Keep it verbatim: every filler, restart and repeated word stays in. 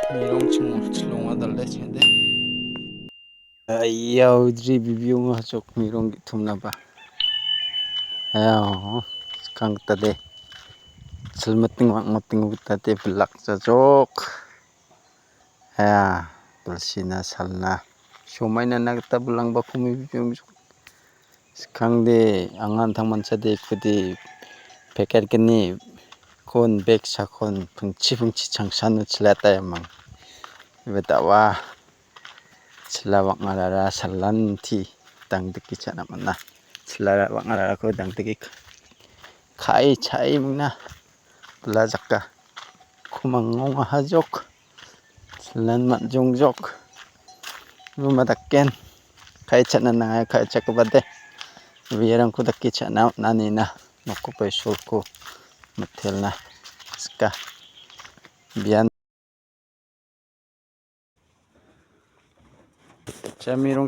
Mirong chingmo chilonga dal·e chende. Aiya, udri bibionga jok mirong gitumnaba. Aiya, skang gita de. Silmiting wangmiting gita de bilak jajok. Aiya, bilsina salna. Somainana gita bilangba komi bibiong jok. Skangde anga an·tangmanchade ikode packet gni kon bag sakon pungchi pungchi changsano chila tayamang. Iba dawa chila wang·arara salanti dangdike cha·na man·a. Chila wang·ararako dangdike ka-, ka·e cha·e mingna bila jaka. Kumang ong·aha jok. Silan man·jong jok. Ruma daken. Ka·e cha·na nangai, ka·e cha·gipa de. Uiarangko dake cha·na on·a nina. Nokkoba isolko mitelna sika. Bian. Jamirong